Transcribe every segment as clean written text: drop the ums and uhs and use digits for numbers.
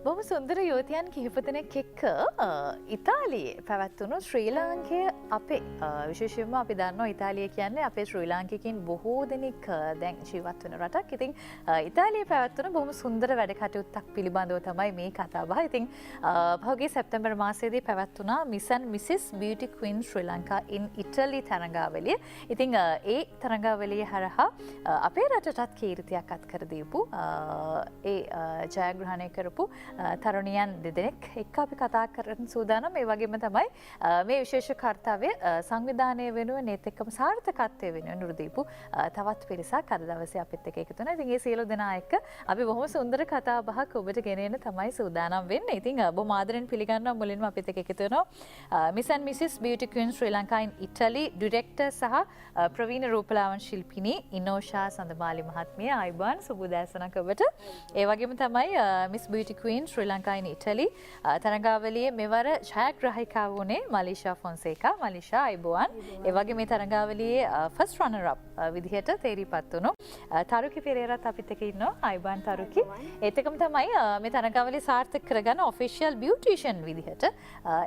බොහොම සුන්දර යුවතියන් කිහිප දෙනෙක් එක්ක ඉතාලියේ පැවැත්වුණු ශ්‍රී ලාංකය අපේ, විශේෂයෙන්ම අපි දන්නවා ඉතාලිය කියන්නේ අපේ ශ්‍රී ලාංකිකයින් බොහෝ දෙනෙක් දැන් ජීවත් වෙන රටක්. ඉතින් ඉතාලියේ පැවැත්වුණු බොහොම සුන්දර වැඩ කටයුත්තක් පිළිබඳව තමයි මේ කතා බහ. ඉතින් පහුගිය සැප්තැම්බර් මාසයේදී පැවැත්වුණා Miss and Mrs Beauty Queen Sri Lanka in Italy තරඟාවලිය. ඉතින් ඒ තරඟාවලිය හරහා අපේ රටටත් කීර්තියක් අත් කර දීපු, ඒ ජයග්‍රහණය කරපු තරුණියන් දෙදෙනෙක් එක්ක අපි කතා කරන්න සූදානම්. ඒ වගේම තමයි මේ විශේෂ කර්තව්‍ය සංවිධානය වෙනුවෙන්, ඒත් එක්කම සාර්ථකත්වය වෙනුවෙන් උරු දීපු තවත් පිරිසක් අද දවසේ අපිත් එක්ක එකතු වෙනවා. ඉතින් ඒ සියලු දෙනා එක්ක අපි බොහොම සුන්දර කතා බහක් ඔබට ගෙන එන්න තමයි සූදානම් වෙන්නේ. ඉතින් බොහොම ආදරෙන් පිළිගන්නවා, මුලින්ම අපිත් එක්ක එකතු වෙනවා Miss and Mrs Beauty Queen Sri Lanka in Italy director සහ ප්‍රවීණ රූපලාවන්‍ය ශිල්පිනී ඉනෝෂා සඳමාලි මහත්මිය. ආයුබෝවන්, සුබ උදෑසනක් ඔබට. ඒ වගේම තමයි Miss Beauty Queen Sri Lanka in Italy තරඟාවලියේ මෙවර ඡායාග්‍රාහිකාව වුණේ මලීෂා ෆොන්සේකා. මලීෂා, ආයුබෝවන්. ඒ වගේ මේ තරඟාවලියේ ෆස්ට් රනර් අප් විදිහට තේරීපත් වුණු තරුකි පෙරේරත් අපිත් එක්ක ඉන්නවා. ආයුබෝවන් තරුකි. ඒත් එක්කම තමයි මේ තරඟාවලිය සාර්ථක කරගන්න ඔෆිෂියල් බියුටිෂියන් විදිහට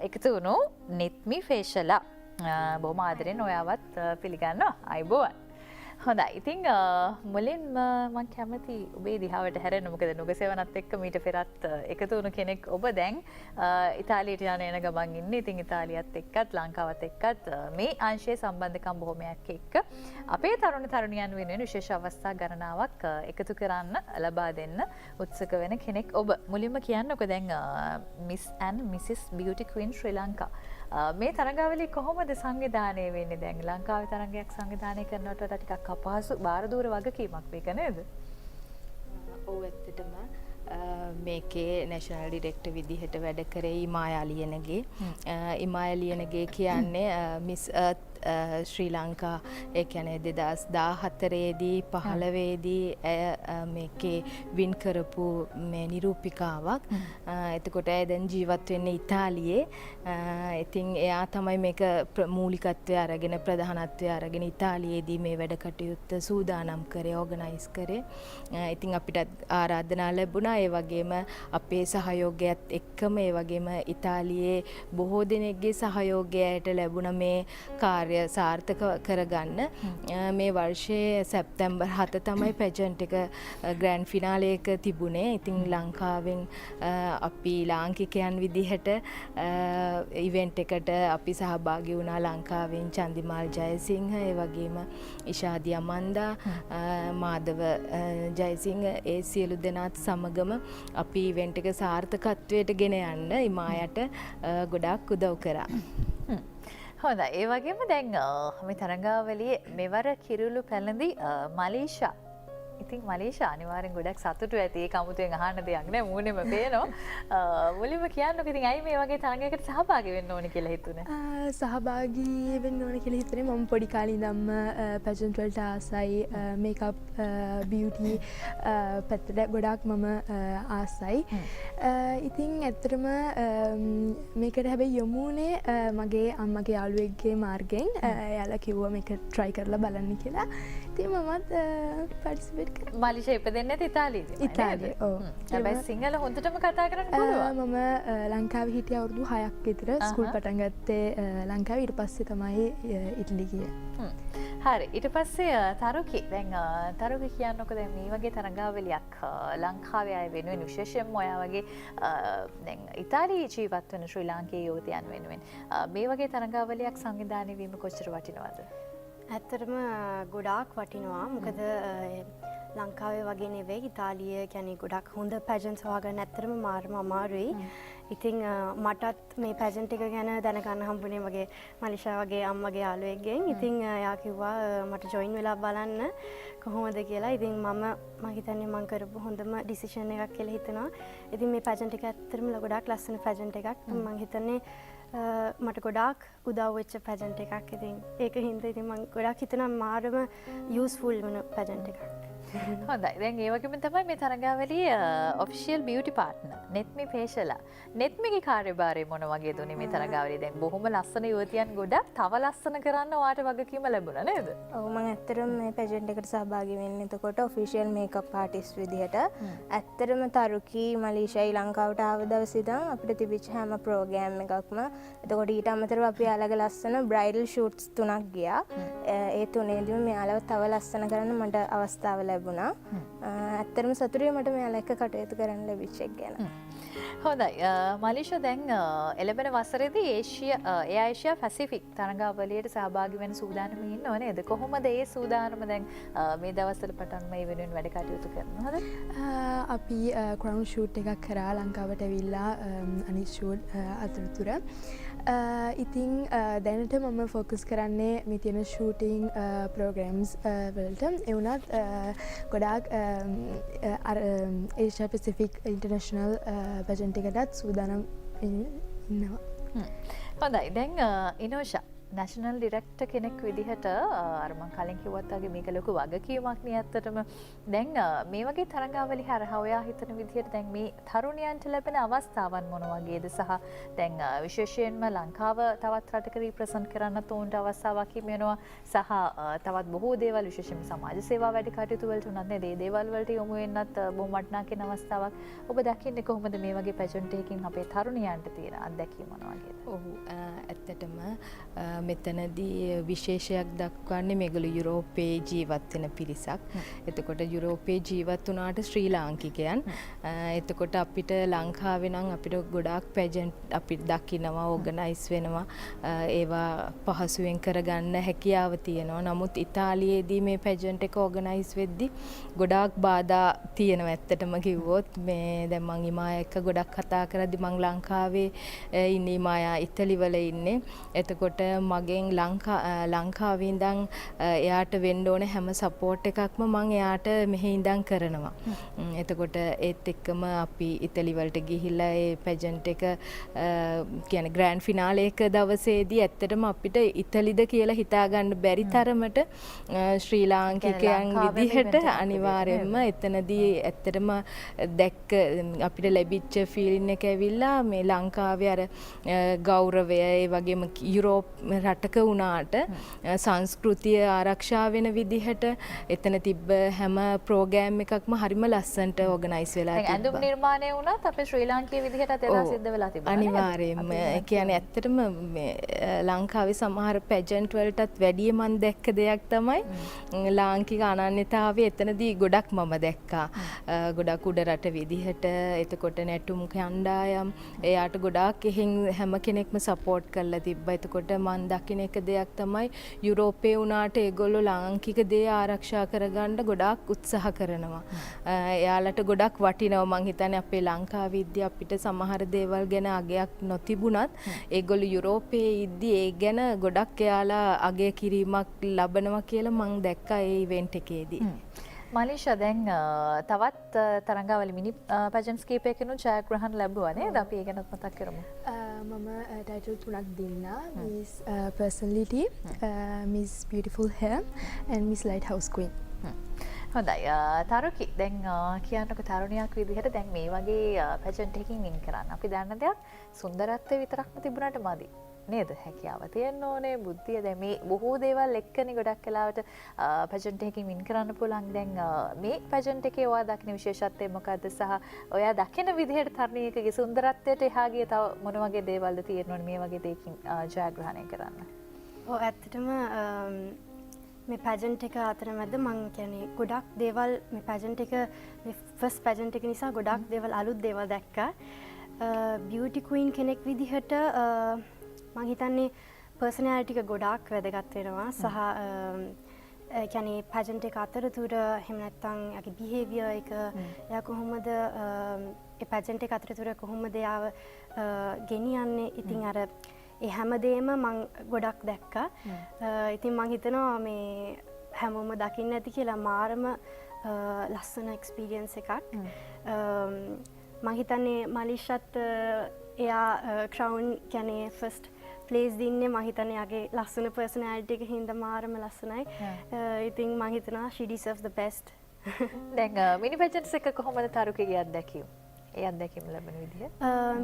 එකතු වුණු නිත්මි ෆේෂලා. බොහොම ආදරෙන් ඔයාවත් පිළිගන්නවා. ආයුබෝවන්. හොඳයි. ඉතින් මුලින්ම මං කැමති ඔබේ දිහාවට හැරෙන්න. මොකද නුගසෙවනත් එක්ක මීට පෙරත් එකතු වුණු කෙනෙක් ඔබ. දැන් ඉතාලියට යන එන ගමන් ඉන්නේ. ඉතින් ඉතාලියත් එක්කත් ලංකාවත් එක්කත් මේ අංශයේ සම්බන්ධකම් බොහොමයක් එක්ක අපේ තරුණ තරුණියන් වෙනුවෙන් විශේෂ අවස්ථා ගණනාවක් එකතු කරන්න, ලබා දෙන්න උත්සුක වෙන කෙනෙක් ඔබ. මුලින්ම කියන්නකෝ, දැන් Miss and Mrs Beauty Queen Sri Lanka මේ තරඟාවලිය කොහොමද සංවිධානය වෙන්නේ? දැන් ලංකාවේ තරඟයක් සංවිධානය කරනවට වඩා ටිකක් අපහසු භාරදූර වගකීමක් මේක නේද? ඔව්, ඇත්තටම මේකේ නැෂනල් ඩිරෙක්ටර් විදිහට වැඩ කරේ ඉමායා ලියනගේ. ඉමායා ලියනගේ කියන්නේ මිස් අර්ත් ශ්‍රී ලංකා, ඒ කියන්නේ 2014 දී 15 දී ඇය මේකේ වින් කරපු මේ නිරූපිකාවක්. එතකොට ඇය දැන් ජීවත් වෙන්නේ ඉතාලියේ. ඉතින් එයා තමයි මේක මූලිකත්වය අරගෙන, ප්‍රධානත්වය අරගෙන ඉතාලියේදී මේ වැඩ කටයුත්ත සූදානම් කරේ, ඕගනයිස් කරේ. ඉතින් අපිටත් ආරාධනා ලැබුණා. ඒ වගේම අපේ සහයෝගයත් එක්කම, ඒ වගේම ඉතාලියේ බොහෝ දෙනෙක්ගේ සහයෝගය ඇයට ලැබුණ මේ කාර්ය සාර්ථක කරගන්න. මේ වර්ෂයේ සැප්තැම්බර් 7 තමයි පැජන්ට් එක ග්‍රෑන්ඩ් ෆිනාලේ එක තිබුණේ. ඉතින් ලංකාවෙන් අපි ලාංකිකයන් විදිහට ඉවෙන්ට් එකට අපි සහභාගී වුණා. ලංකාවෙන් චන්දිමාල් ජයසිංහ, ඒ වගේම ඉෂාදි අමන්දා, මාධව ජයසිංහ, ඒ සියලු දෙනාත් සමගම අපි ඉවෙන්ට් එක සාර්ථකත්වයට ගෙන යන්න ඉමායට ගොඩාක් උදව් කරා. හොඳයි. ඒ වගේම දැන් මේ තරඟාවලියේ මෙවර කිරුළු පැළඳි මලීෂා. ඉතින් මලීෂා අනිවාර්යෙන් ගොඩක් සතුටු ඇති. ඒක අමුතුවෙන් අහන්න දෙයක් නෑ. මූණෙම පේනවා. මුලින්ම කියන්නකෝ ඉතින්, ඇයි මේ වගේ තරඟයකට සහභාගී වෙන්න ඕනේ කියලා හිතුනේ? සහභාගී වෙන්න ඕන කියලා හිතුනේ මම පොඩි කාලේ ඉඳන්ම පැජන්ට් වලට ආසයි. මේකප්, බියුටි පැත්තට ගොඩාක් මම ආසයි. ඉතින් ඇත්තටම මේකට හැබැයි යොමු වුණේ මගේ අම්මගේ යාළුවෙක්ගේ මාර්ගයෙන්. එයාලා කිව්වා මේක try කරලා බලන්න කියලා. ඉතින් මමත් පාටිසිපේට් කරා. මලීෂා ඉපදෙන්නේ ඉතාලියේදී? ඉතාලියේ, ඔව්. හැබැයි සිංහල හොඳටම කතා කරන්න පුළුවන්. මම ලංකාවේ හිටිය අවුරුදු 6ක් විතර. ස්කූල් පටන් ගත්තේ ලංකාවේ. ඊට පස්සේ තමයි ඉටලි ගියේ. හරි. ඊට පස්සේ තරුකි, දැන් තරුකි කියන්නකෝ, දැන් මේ වගේ තරඟාවලියක් ලංකාවේ අය වෙනුවෙන්, විශේෂයෙන්ම ඔයා වගේ දැන් ඉතාලියේ ජීවත් වෙන ශ්‍රී ලාංකේය යුවතියන් වෙනුවෙන් මේ වගේ තරඟාවලියක් සංවිධානය වීම කොච්චර වටිනවද? ඇත්තටම ගොඩාක් වටිනවා. මොකද ලංකාවේ වගේ නෙවෙයි, ඉතාලිය කියන්නේ ගොඩක් හොඳ පැජන්ට්ස් හොයාගන්න ඇත්තටම මාරම අමාරුයි. ඉතින් මටත් මේ පැජන්ට් එක ගැන දැනගන්න හම්බුනේ මගේ මලිෂා වගේ අම්මගේ යාළුවෙක්ගෙන්. ඉතින් එයා කිව්වා මට ජොයින් වෙලා බලන්න කොහොමද කියලා. ඉතින් මම හිතන්නේ මං කරපු හොඳම ඩිසිෂන් එකක් කියලා හිතනවා. ඉතින් මේ පැජන්ට් එක ඇත්තටම ගොඩාක් ලස්සන පැජන්ට් එකක්. මං හිතන්නේ මට ගොඩාක් උදව් වෙච්ච පැජන්ට් එකක්. ඉතින් ඒක හින්දා ඉතින් මං ගොඩාක් හිතනවා මාරම යූස්ෆුල් වෙන පැජන්ට් එකක්. හොඳයි. දැන් ඒ වගේම තමයි මේ තරඟාවලියේ ඔෆිෂියල් බියුටි පාර්ට්නර් නෙත්මි පේෂලා. නෙත්මිගේ කාර්යභාරය මොන වගේද උනේ මේ තරඟාවලියේ? දැන් බොහොම ලස්සන යුවතියන් ගොඩක් තව ලස්සන කරන්න ඔයාට වගකීම ලැබුණා නේද? ඔව්, මම ඇත්තටම මේ පැජන්ට් එකට සහභාගී වෙන්නේ එතකොට ඔෆිෂියල් මේකප් ආටිස්ට් විදිහට. ඇත්තටම තරුකි මලීෂයි ලංකාවට ආව දවසේ ඉඳන් අපිට තිබිච්ච හැම ප්‍රෝග්‍රෑම් එකක්ම, එතකොට ඊට අමතරව අපි එයාලගේ ලස්සන බ්‍රයිඩල් ෂූට්ස් තුනක් ගියා. ඒ තුනේදීම මෙයාලව තව ලස්සන කරන්න මට අවස්ථාව ලැබුණා. ඇත්තටම සතුටුයි මට මෙයාලා එක්ක කටයුතු කරන්න ලැබිච්ච එක ගැන. හොඳයි. මලීෂා, දැන් එළඹෙන වසරේදී එයා ඒෂියා පැසිෆික් තරඟාවලියට සහභාගී වෙන සූදානමේ ඉන්නව නේද? කොහොමද ඒ සූදානම දැන් මේ දවස්වල පටන් මේ වෙනුවෙන් වැඩ කටයුතු කරනවද? අපි ක්‍රවුන් ෂූට් එකක් කරා ලංකාවට ඇවිල්ලා අනිත් ෂූට් අතරතුර. ඉතින් දැනට මම ෆෝකස් කරන්නේ මේ තියෙන ෂූටිං ප්‍රෝග්‍රෑම්ස් වලට. ඒ වුණත් ගොඩාක් අර ඒෂියා පැසිෆික් ඉන්ටර්නැෂනල් පැජන්ට් එකටත් සූදානම් වෙමින් ඉන්නවා. හොඳයි. දැන් ඉනෝෂා, නැෂනල් ඩිරෙක්ටර් කෙනෙක් විදිහට අර මං කලින් කිව්වත් වගේ මේක ලොකු වගකීමක් නේ ඇත්තටම. දැන් මේ වගේ තරඟාවලි හරහා ඔයා හිතන විදිහට දැන් මේ තරුණයන්ට ලැබෙන අවස්ථාවන් මොන වගේද සහ දැන් විශේෂයෙන්ම ලංකාව තවත් රටක රිප්‍රසන්ට් කරන්නත් ඔවුන්ට අවස්ථාවක් හිමි වෙනවා සහ තවත් බොහෝ දේවල්, විශේෂයෙන්ම සමාජ සේවා වැඩ කටයුතු වලට උනත් නේද, මේ දේවල් වලට යොමු වෙන්නත් බොහොම වටිනා කියන අවස්ථාවක්. ඔබ දකින්නේ කොහොමද මේ වගේ පැජන්ට් එකකින් අපේ තරුණයන්ට තියෙන අත්දැකීම මොන වගේද? ඔව්, ඇත්තටම මෙතනදී විශේෂයක් දක්වන්නේ මේගොල්ලෝ යුරෝපයේ ජීවත් වෙන පිරිසක්. එතකොට යුරෝපයේ ජීවත් වුණාට ශ්‍රී ලාංකිකයන්. එතකොට අපිට ලංකාවේ නම් අපිට ගොඩාක් පැජන්ට් අපි දකිනවා, ඕගනයිස් වෙනවා. ඒවා පහසුවෙන් කරගන්න හැකියාව තියෙනවා. නමුත් ඉතාලියේදී මේ පැජන්ට් එක ඕගනයිස් වෙද්දි ගොඩාක් බාධා තියෙනවා ඇත්තටම කිව්වොත්. මේ දැන් මං ඉමායා එක්ක ගොඩක් කතා කරද්දි, මං ලංකාවේ ඉන්නේ, ඉමායා ඉටලි වල ඉන්නේ. එතකොට මගෙන් ලංකාවේ ඉඳන් එයාට වෙන්න ඕන හැම සපෝට් එකක්ම මං එයාට මෙහෙ ඉඳන් කරනවා. එතකොට ඒත් එක්කම අපි ඉටලි වලට ගිහිල්ලා ඒ පැජන්ට් එක කියන්නේ ග්‍රෑන්ඩ් ෆිනාලේ එක දවසේදී ඇත්තටම අපිට ඉටලිද කියලා හිතාගන්න බැරි තරමට ශ්‍රී ලාංකිකයන් විදිහට අනිවාර්යෙන්ම එතනදී ඇත්තටම දැක්ක අපිට ලැබිච්ච ෆීලින් එක ඇවිල්ලා මේ ලංකාවේ අර ගෞරවය, ඒ වගේම යුරෝප් රටක වුණාට සංස්කෘතිය ආරක්ෂා වෙන විදිහට එතන තිබ්බ හැම ප්‍රෝග්‍රෑම් එකක්ම හරිම ලස්සනට ඕගනයිස් වෙලා තිබ්බා. ඇඳුම් නිර්මාණය වුණත් අපේ ශ්‍රී ලාංකීය විදිහටත් එදා සිද්ධ වෙලා තිබුණා. අනිවාර්යයෙන්ම. ඒ කියන්නේ ඇත්තටම මේ ලංකාවේ සමහර පැජන්ට් වලටත් වැඩිය මං දැක්ක දෙයක් තමයි ලාංකික අනන්‍යතාවය එතනදී ගොඩක් මම දැක්කා. ගොඩක් උඩ රට විදිහට, එතකොට නැටුම් කණ්ඩායම් එයාට ගොඩාක් එහෙන් හැම කෙනෙක්ම සපෝට් කරලා තිබ්බා. එතකොට මං දකින එක දෙයක් තමයි යුරෝපයේ වුණාට ඒගොල්ලෝ ලාංකික දේ ආරක්ෂා කරගන්න ගොඩාක් උත්සාහ කරනවා. එයාලට ගොඩක් වටිනවා. මං හිතන්නේ අපේ ලංකාවේ ඉද්දි අපිට සමහර දේවල් ගැන අගයක් නොතිබුණත් ඒගොල්ලෝ යුරෝපයේ ඉද්දි ඒ ගැන ගොඩක් එයාලා අගය කිරීමක් ලබනවා කියලා මං දැක්කා ඒ ඉවෙන්ට් එකේදී. මලීෂා, දැන් තවත් තරඟාවලි මිනි පැජන්ට්ස් කීපයකිනුත් ජයග්‍රහණ ලැබුවා නේද? අපි ඒ ගැනත් මතක් කරමු. මම ටයිටල් තුනක් දින්නා: Miss Personality, Miss Beautiful Hair and Miss Lighthouse Queen. හොඳයි. තරුකි, දැන් කියන්නකො තරුණියක් විදිහට දැන් මේ වගේ පැජන්ට් එකකින් වින් කරන්න. අපි දන්න දෙයක් සුන්දරත්වය විතරක්ම තිබුණාට මදි නේද? හැකියාව තියෙන්න ඕනේ, බුද්ධිය, දැන් මේ බොහෝ දේවල් එක්කනේ ගොඩක් වෙලාවට පැජන්ට් එකකින් වින් කරන්න පුළුවන්. දැන් මේ පැජන්ට් එකේ ඔයා දකින විශේෂත්වය මොකද්ද සහ ඔයා දකින විදිහට තරුණියකගේ සුන්දරත්වයට එහා ගිය තව මොන වගේ දේවල්ද තියෙන්න ඕනේ මේ වගේ දෙයකින් ජයග්‍රහණය කරන්න? ඔව්, ඇත්තටම මේ පැජන්ට් එක අතරමැද මං කියන්නේ ගොඩක් දේවල්, මේ පැජන්ට් එක, මේ ෆස්ට් පැජන්ට් එක නිසා ගොඩක් දේවල්, අලුත් දේවල් දැක්කා. බියුටි ක්වීන් කෙනෙක් විදිහට මං හිතන්නේ පර්සනැලිටි එක ගොඩාක් වැදගත් වෙනවා සහ ඒ කියන්නේ පැජන්ට් එක අතරතුර එහෙම නැත්නම් එයාගේ බිහේවියර් එක, එයා කොහොමද ඒ පැජන්ට් එක අතරතුර කොහොමද එයාව ගෙනියන්නේ, ඉතින් අර ඒ හැමදේම මං ගොඩක් දැක්කා. ඉතින් මං හිතනවා මේ හැමෝම දකින්න ඇති කියලා, මාරම ලස්සන එක්ස්පීරියන්ස් එකක්. මං හිතන්නේ මලිෂත් එයා ක්‍රවුන් කියන්නේ ෆස්ට් ප්ලේස් දින්නේ මං හිතන්නේ එයාගේ ලස්සන පර්සනැලිටි එක හින්දා, මාරම ලස්සනයි. ඉතින් මං හිතනවා she deserves the best. දැන් මිනි පැජන්ට්ස් එක කොහොමද තරුකගේ අත්දැකීම්? ඒ අත්දැකීම් ලැබෙන විදිහ?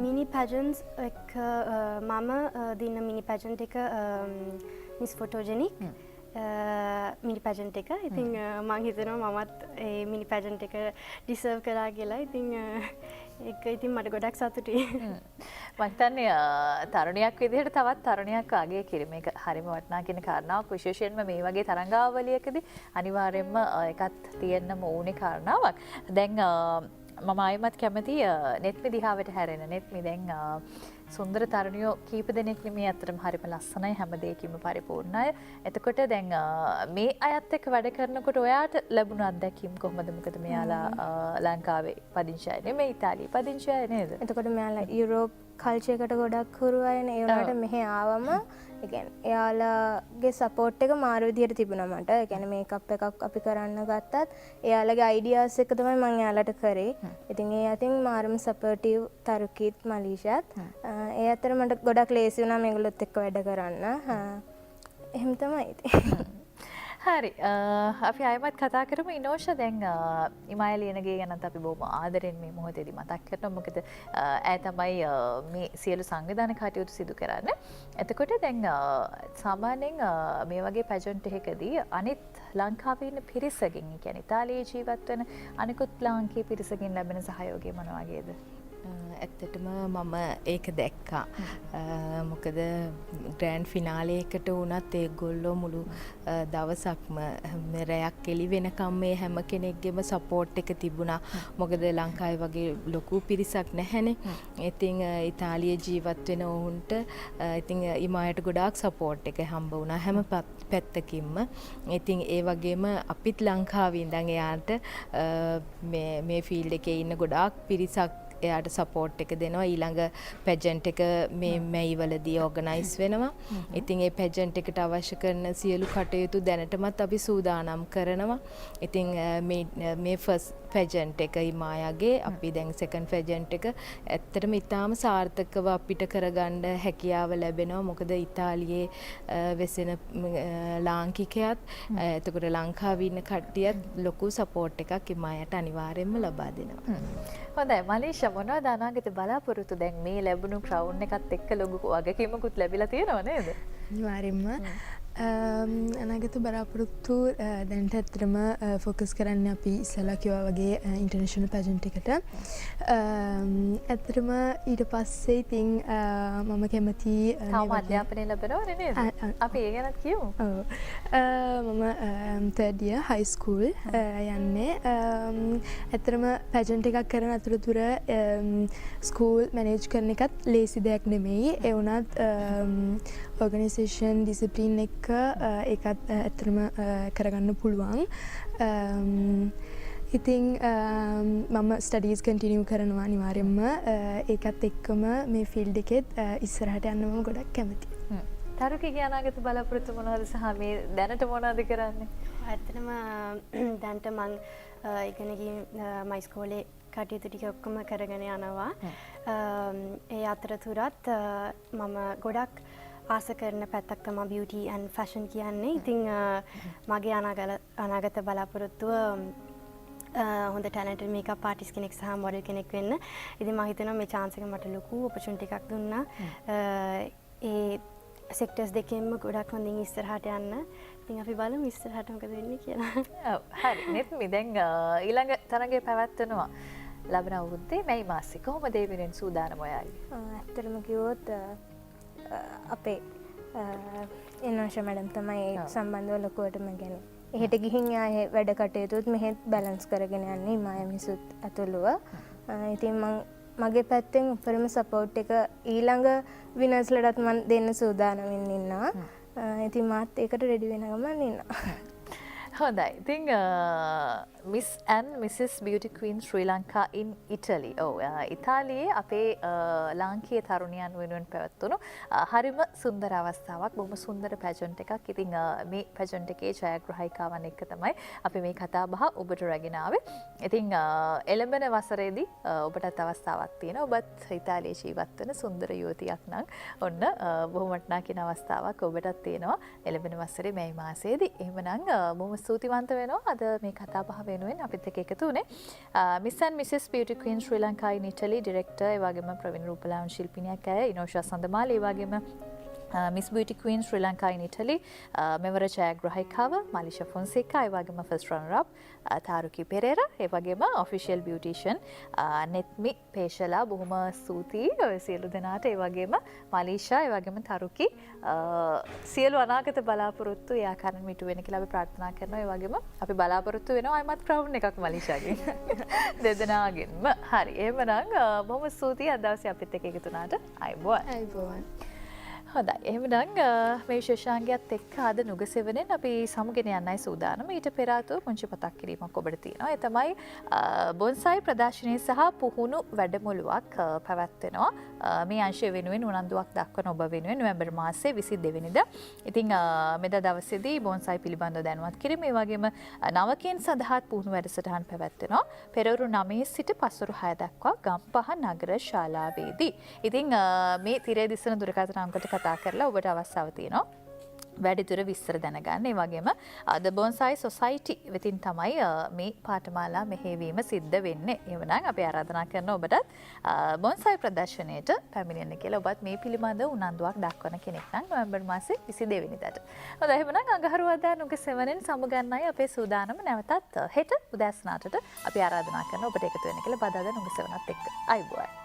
මිනි පැජන්ට්ස් එක මම දින්න මිනි පැජන්ට් එක මිස් ෆොටෝජෙනික් මිනි පැජන්ට් එක. ඉතින් මං හිතනවා මමත් ඒ මිනි පැජන්ට් එක ඩිසර්ව් කරා කියලා. ඉතින් ඒක ඉතින් මට ගොඩක් සතුටුයි. මං හිතන්නේ තරුණියක් විදිහට තවත් තරුණියක් අගය කිරීම ඒක හරිම වටිනා කියන කාරණාවක්. විශේෂයෙන්ම මේ වගේ තරඟාවලියකදී අනිවාර්යයෙන්ම ඒකත් තියෙන්නම ඕනේ කාරණාවක්. දැන් මම ආයෙමත් කැමති නෙත්මි දිහාවට හැරෙන. නෙත්මි, දැන් සුන්දර තරුණියෝ කීප දෙනෙක් නෙමෙයි, ඇත්තටම හරිම ලස්සනයි, හැම දෙයකින්ම පරිපූර්ණ අය. එතකොට දැන් මේ අයත් එක්ක වැඩ කරනකොට ඔයාට ලැබුණු අත්දැකීම් කොහොමද? මොකද මෙයාලා ලංකාවේ පදිංචි අය නෙමෙයි, ඉතාලියේ පදිංචි අය නේද? එතකොට මෙයාලා යුරෝප් කල්චර් එකට ගොඩක් හුරු අයනේ. ඒ වුණාට මෙහෙ ආවම ඒ කියන්නේ එයාලගේ සපෝට් එක මාර විදියට තිබුණා මට. ඒ කියන්නේ මේකප් එකක් අපි කරන්න ගත්තත් එයාලගේ අයිඩියාස් එක තමයි මං එයාලට කරේ. ඉතින් ඒ අතින් මාරම සපෝටිව් තරුකිත් මලීෂාත්. ඒ අතර මට ගොඩක් ලේසි වුණා මේගොල්ලොත් එක්ක වැඩ කරන්න. එහෙම තමයි ඉතින්. හරි, අපි ආයෙමත් කතා කරමු ඉනෝෂ. දැන් ඉමාය ලියනගේ ගැනත් අපි බොහොම ආදරෙන් මේ මොහොතේදී මතක් කරනවා, මොකද ඈ තමයි මේ සියලු සංවිධාන කටයුතු සිදු කරන්නේ. එතකොට දැන් සාමාන්‍යයෙන් මේ වගේ පැජන්ට් එකකදී අනිත් ලංකාවේ ඉන්න පිරිසකින්, ඒ කියන්නේ ඉතාලියේ ජීවත් වෙන අනිකුත් ලාංකීය පිරිසකින් ලැබෙන සහයෝගය මොන වගේද? ඇත්තටම මම ඒක දැක්කා. මොකද ග්‍රෑන්ඩ් ෆිනාලේ එකට වුණත් ඒගොල්ලෝ මුළු දවසක්ම රැයක් එළි වෙනකම් මේ හැම කෙනෙක්ගේම සපෝට් එක තිබුණා. මොකද ලංකාවේ වගේ ලොකු පිරිසක් නැහැනේ. ඉතින් ඉතාලියේ ජීවත් වෙන ඔවුන්ට ඉතින් ඉමායට ගොඩාක් සපෝට් එක හම්බ වුණා හැම පැත්තකින්ම. ඉතින් ඒ වගේම අපිත් ලංකාවේ ඉඳන් එයාට මේ මේ ෆීල්ඩ් එකේ ඉන්න ගොඩාක් පිරිසක් එයාට සපෝට් එක දෙනවා. ඊළඟ පැජන්ට් එක මේ මැයි වලදී ඕගනයිස් වෙනවා. ඉතින් ඒ පැජන්ට් එකට අවශ්‍ය කරන සියලු කටයුතු දැනටමත් අපි සූදානම් කරනවා. ඉතින් මේ මේ ෆස්ට් පැජන්ට් එක ඉමායාගේ, අපි දැන් සෙකන්ඩ් පැජන්ට් එක ඇත්තටම ඉතාම සාර්ථකව අපිට කරගන්න හැකියාව ලැබෙනවා. මොකද ඉතාලියේ වෙසෙන ලාංකිකයත් එතකොට ලංකාවේ ඉන්න කට්ටියත් ලොකු සපෝට් එකක් ඉමායාට අනිවාර්යයෙන්ම ලබා දෙනවා. හොඳයි මලීෂා, මොනවද අනාගත බලාපොරොත්තු? දැන් මේ ලැබුණු ක්‍රවුන් එකත් එක්ක ලොකු වගකීමකුත් ලැබිලා තියෙනව නේද? අනිවාර්යෙන්ම. අනාගත බලාපොරොත්තු දැනට ඇත්තටම ෆෝකස් කරන්නේ අපි ඉස්සෙල්ලා කිව්වා වගේ ඉන්ටර්නැෂනල් පැජන්ට් එකට. ඇත්තටම ඊට පස්සේ ඉතින් මම කැමති තාම අධ්‍යාපනය ලැබෙනවනේ නේද? අපි ඒ ගැනත් කියමු. ඔව්. මම තර්ඩ් ඉයර් හයි ස්කූල් යන්නේ. ඇත්තටම පැජන්ට් එකක් කරන අතරතුර ස්කූල් මැනේජ් කරන එකත් ලේසි දෙයක් නෙමෙයි. ඒ වුණත් ඕගනයිසේෂන් ඩිසිප්ලින් එක ඒකත් ඇත්තටම කරගන්න පුළුවන්. ඉතින් මම ස්ටඩීස් කන්ටිනියු කරනවා අනිවාර්යෙන්ම. ඒකත් එක්කම මේ ෆීල්ඩ් එකෙත් ඉස්සරහට යන්න මම ගොඩක් කැමතියි. තරුකගේ අනාගත බලාපොරොත්තු මොනවද සහ මේ දැනට මොනවද කරන්නේ? ඇත්තටම දැනට මං ඉගෙන ගිහින් මම ඉස්කෝලේ කටයුතු ටික ඔක්කොම කරගෙන යනවා. ඒ අතරතුරත් මම ගොඩක් ආස කරන පැත්තක් තමයි බියුටි ඇන්ඩ් ෆැෂන් කියන්නේ. ඉතින් මගේ අනාගත බලාපොරොත්තුව හොඳ ටැලන්ටඩ් මේකප් ආටිස්ට් කෙනෙක් සහ මොඩල් කෙනෙක් වෙන්න. ඉතින් මම හිතනවා මේ චාන්ස් එක මට ලොකු ඔපචුනිටි එකක් දුන්නා. ඒ සෙක්ටර්ස් දෙකෙන්ම ගොඩක් හොඳින් ඉස්සරහට යන්න. ඉතින් අපි බලමු ඉස්සරහට මොකද වෙන්නේ කියලා. ඔව් හරි. නෙත්මි, දැන් ඊළඟ තරඟය පැවැත්වෙනවා ලබන අවුරුද්දේ මැයි මාසේ. කොහොමද ඒ වෙනුවෙන් සූදානම ඔයාගේ? ඇත්තටම කිව්වොත් අපේ ඉනෝෂ මැඩම් තමයි ඒ සම්බන්ධව ලොකුවටම ගැන. එහෙට ගිහින් ආයේ වැඩ කටයුතුත් මෙහෙත් බැලන්ස් කරගෙන යන්නේ ඉමාය මිසුත් ඇතුළුව. ඉතින් මං මගේ පැත්තෙන් උපරිම සපෝට් එක ඊළඟ විනර්ස්ලටත් මං දෙන්න සූදානමින් ඉන්නවා. ඉතින් මාත් ඒකට රෙඩි වෙන ගමන් ඉන්නවා. හොඳයි. ඉතින් miss and Mrs beauty queen Sri Lanka in Italy. ඔව්, ඉතාලියේ අපේ ලාංකීය තරුණියන් වෙනුවෙන් පැවැත්වුණු හරිම සුන්දර අවස්ථාවක්. බොහොම සුන්දර පැජන්ට් එකක්. ඉතින් මේ පැජන්ට් එකේ ජයග්‍රාහිකාවන් එක්ක තමයි අපි මේ කතා බහ ඔබට රැගෙන ආවේ. ඉතින් එළඹෙන වසරේදී ඔබටත් අවස්ථාවක් තියෙනවා. ඔබත් ඉතාලියේ ජීවත් වෙන සුන්දර යුවතියක් නම් ඔන්න බොහොම වටිනා කියන අවස්ථාවක් ඔබටත් තියෙනවා එළඹෙන වසරේ මැයි මාසයේදී. එහෙමනම් බොහොම ස්තුතිවන්ත වෙනවා අද මේ කතා බහ වෙනුවෙන් අපිත් එක්ක එකතු වුණේ Miss and Mrs Beauty Queen Sri Lanka in Italy director, ඒ වගේම ප්‍රවීණ රූපලාවන්‍ය ශිල්පිනියක් ඇය ඉනෝෂා සඳමාල, ඒ වගේම මිස් බියුටි ක්වීන් ශ්‍රී ලංකා ඉන් ඉටලි මෙවර ජයග්‍රාහිකාව මලිෂා ෆොන්සේකා, ඒ වගේම ෆස්ට් රනර් අප් තාරුකි පෙරේරා, ඒ වගේම ඔෆිෂියල් බියුටිෂියන් නෙත්මි පේෂලා. බොහොම ස්තුතියි ඔය සියලු දෙනාට. ඒ වගේම මලීෂා, ඒ වගේම තරුකි, සියලු අනාගත බලාපොරොත්තු ඒ ආකාරයෙන් මිටු වෙන කියලා අපි ප්‍රාර්ථනා කරනවා. ඒ වගේම අපි බලාපොරොත්තු වෙනවා ආයෙමත් ක්‍රවුන් එකක් මලීෂාගෙන්, දෙදෙනාගෙන්ම. හරි, එහෙමනම් බොහොම ස්තුතියි අද දවසේ අපිත් එක්ක එකතු වුණාට. ආයුබෝවන්. ආයුබෝවන්. හොඳයි, එහෙමනම් මේ විශේෂාංගයත් එක්ක අද නුගසෙවණෙන් අපි සමුගෙන යන්නයි සූදානම. ඊට පෙර ආතුව පුංචි මතක් කිරීමක් ඔබට තියෙනවා. ඒ තමයි බොන්සයි ප්‍රදර්ශනය සහ පුහුණු වැඩමුළුවක් පැවැත්වෙනවා. මේ අංශය වෙනුවෙන් උනන්දුවක් දක්වන ඔබ වෙනුවෙන් නොවැම්බර් මාසයේ 22 වෙනිදා. ඉතින් මෙදා දවසේදී බොන්සයි පිළිබඳව දැනුවත් කිරීම, ඒ වගේම නවකයන් සඳහාත් පුහුණු වැඩසටහන් පැවැත්වෙනවා. පෙරවරු 9 සිට පස්වරු 6 දක්වා ගම්පහ නගර ශාලාවේදී. ඉතින් මේ තිරේ දිස්සන දුරකථන අංකයට කතා කරලා ඔබට අවස්ථාව තියෙනවා වැඩිදුර විස්තර දැනගන්න. ඒ වගේම ද බොන්සයි සොසයිටි වෙතින් තමයි මේ පාඨමාලා මෙහෙයවීම සිද්ධ වෙන්නේ. එහෙමනම් අපි ආරාධනා කරන ඔබටත් බොන්සයි ප්‍රදර්ශනයට පැමිණෙන්න කියලා, ඔබත් මේ පිළිබඳව උනන්දුවක් දක්වන කෙනෙක් නම් නොවැම්බර් මාසේ 22 වෙනිදාට. හොඳයි, එහෙමනම් අඟහරුවාදා නුග සෙවණෙන් සමුගන්නයි අපේ සූදානම. නැවතත් හෙට උදෑසන 8ට අපි ආරාධනා කරන ඔබට එකතු වෙන්න කියලා බදාදා නුග සෙවණත් එක්ක. ආයුබෝවන්.